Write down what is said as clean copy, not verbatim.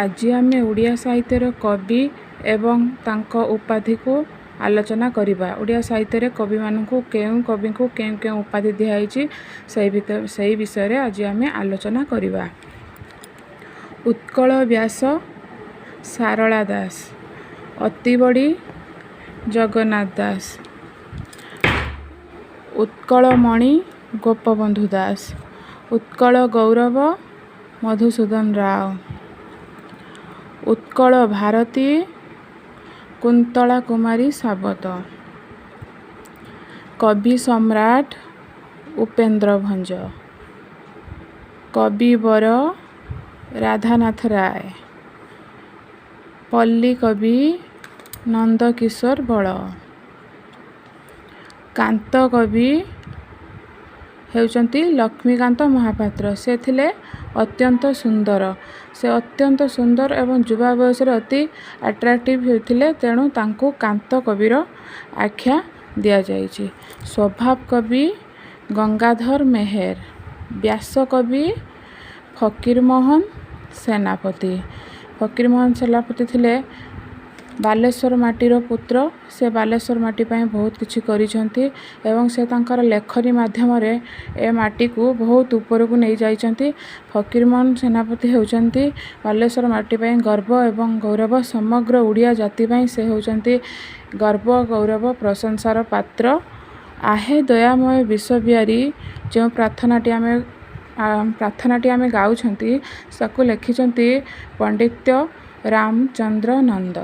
ଆଜି ଆମେ ଓଡ଼ିଆ ସାହିତ୍ୟର କବି ଏବଂ ତାଙ୍କ ଉପାଧିକୁ ଆଲୋଚନା କରିବା। ଓଡ଼ିଆ ସାହିତ୍ୟରେ କବିମାନଙ୍କୁ, କେଉଁ କବିଙ୍କୁ କେଉଁ କେଉଁ ଉପାଧି ଦିଆହେଇଛି, ସେଇ ବିଷୟରେ ଆଜି ଆମେ ଆଲୋଚନା କରିବା। ଉତ୍କଳ ବ୍ୟାସ ସାରଳା ଦାସ, ଅତିବଡ଼ି ଜଗନ୍ନାଥ ଦାସ, ଉତ୍କଳମଣି ଗୋପବନ୍ଧୁ ଦାସ, ଉତ୍କଳ ଗୌରବ ମଧୁସୂଦନ ରାଓ, ଉତ୍କଳ ଭାରତୀ କୁନ୍ତଳା କୁମାରୀ ସାବତ, କବି ସମ୍ରାଟ ଉପେନ୍ଦ୍ର ଭଞ୍ଜ, କବିବର ରାଧାନାଥ ରାୟ, ପଲ୍ଲୀ କବି ନନ୍ଦକିଶୋର ବଳ, କାନ୍ତ କବି ହେଉଛନ୍ତି ଲକ୍ଷ୍ମୀକାନ୍ତ ମହାପାତ୍ର। ସେ ଥିଲେ ଅତ୍ୟନ୍ତ ସୁନ୍ଦର। ସେ ଅତ୍ୟନ୍ତ ସୁନ୍ଦର ଏବଂ ଯୁବା ବୟସରେ ଅତି ଆଟ୍ରାକ୍ଟିଭ୍ ହୋଇଥିଲେ, ତେଣୁ ତାଙ୍କୁ କାନ୍ତ କବିର ଆଖ୍ୟା ଦିଆଯାଇଛି। ସ୍ୱଭାବ କବି ଗଙ୍ଗାଧର ମେହେର, ବ୍ୟାସ କବି ଫକୀରମୋହନ ସେନାପତି। ଫକୀରମୋହନ ସେନାପତି ଥିଲେ ବାଲେଶ୍ୱର ମାଟିର ପୁତ୍ର। ସେ ବାଲେଶ୍ୱର ମାଟି ପାଇଁ ବହୁତ କିଛି କରିଛନ୍ତି ଏବଂ ସେ ତାଙ୍କର ଲେଖନୀ ମାଧ୍ୟମରେ ଏ ମାଟିକୁ ବହୁତ ଉପରକୁ ନେଇଯାଇଛନ୍ତି। ଫକୀରମୋହନ ସେନାପତି ହେଉଛନ୍ତି ବାଲେଶ୍ୱର ମାଟି ପାଇଁ ଗର୍ବ ଏବଂ ଗୌରବ। ସମଗ୍ର ଓଡ଼ିଆ ଜାତି ପାଇଁ ସେ ହେଉଛନ୍ତି ଗର୍ବ, ଗୌରବ, ପ୍ରଶଂସାର ପାତ୍ର। ଆହେ ଦୟାମୟ ବିଶ୍ୱବିହାରୀ ଯେଉଁ ପ୍ରାର୍ଥନାଟି ଆମେ ଗାଉଛନ୍ତି, ତାକୁ ଲେଖିଛନ୍ତି ପଣ୍ଡିତ ରାମଚନ୍ଦ୍ର ନନ୍ଦ।